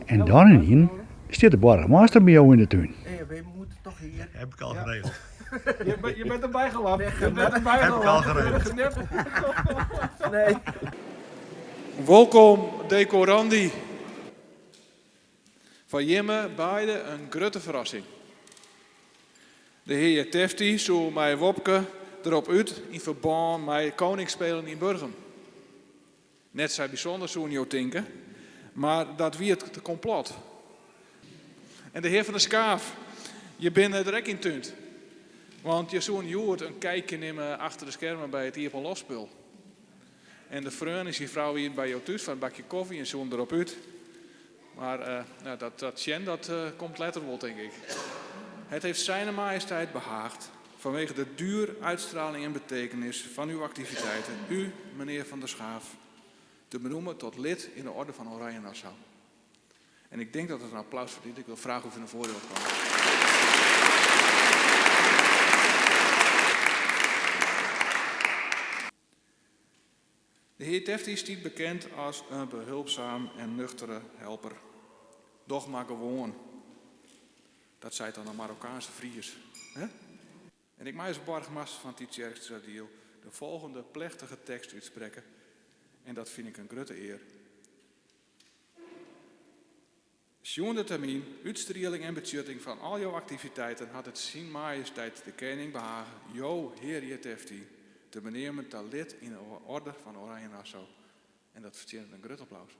En dan ynienen stiet de boargemaster by jo yn de tún. Heb ik al geregeld. Je bent erbij gelapt. Je bent erbij Heb ik al geregeld. Nee. Wolkom dekorandi. Foar jimme beide in grutte ferrassing. De hear Tefti soe mei Wopke derop út yn ferbân mei Koningsspelen yn Burgum. Net sa bysûnder soene jo tinke, mar dat wie it komplot. En de hear Van der Schaaf, je binne der ek yn túnd. Want je soene hjoed in kijkje nimme achter de skermen by it iepenloftspul. En de freon en syn frou wiene by jo thús foar in bakje kofje en soene derop út. Mar nou, dat, dat sjen dat komt letter wol, tink ik. Het heeft Zijne Majesteit behaagd vanwege de duur, uitstraling en betekenis van uw activiteiten, u, meneer Van der Schaaf, te benoemen tot lid in de Orde van Oranje Nassau. En ik denk dat het een applaus verdient. Ik wil vragen of u naar voren wilt komen. De hear Tefti stiet bekend as in behulpzaam en nuchtere helper. Doch mar gewoan. Dat seit dan in Marokkaanse Fries. Hè? En ik mei as boargemaster fan Tytsjerksteradiel de folgjende plechtige tekst útsprekke en dat fyn ik in grutte ear. Sjoen de termyn, útstrieling en betsjutting fan al jo aktiviteiten hat it Syn Majesteit de Kening behage jo, hear Jetefti, te beneamen ta lid yn 'e Oarder fan Oranje-Nassau. En dat fertsjinnet in grut applaus.